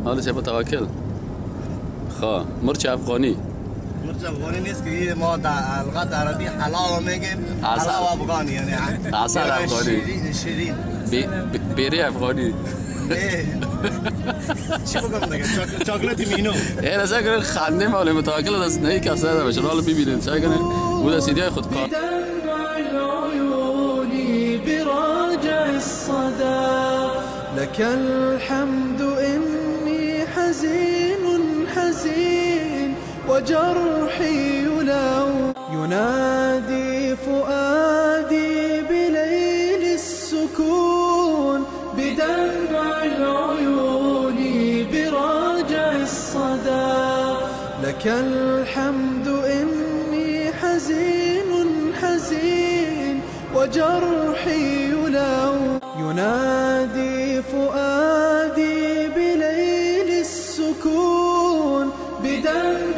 حالا چه متوکل. خب مرچ افغانی. مرچ افغانی نیست که ما در لغت عربی حلاوه میگیم. حلاوه افغانی یعنی عسل افغانی. شیرین. بیری افغانی. چی بگم دیگه؟ چاکلت مینو. ای نظر کنید خنده مال متوکل از نه کس نداره باشه. حالا ببینید سعی کنید بود از ایده خود کار. لك الحمد إني حزين حزين وجرحي يلو ينادي فؤادي بليل السكون بدمع العيون براجع الصدى لك الحمد إني حزين حزين وجرحي يلو ينادي فؤادي بليل السكون بدمع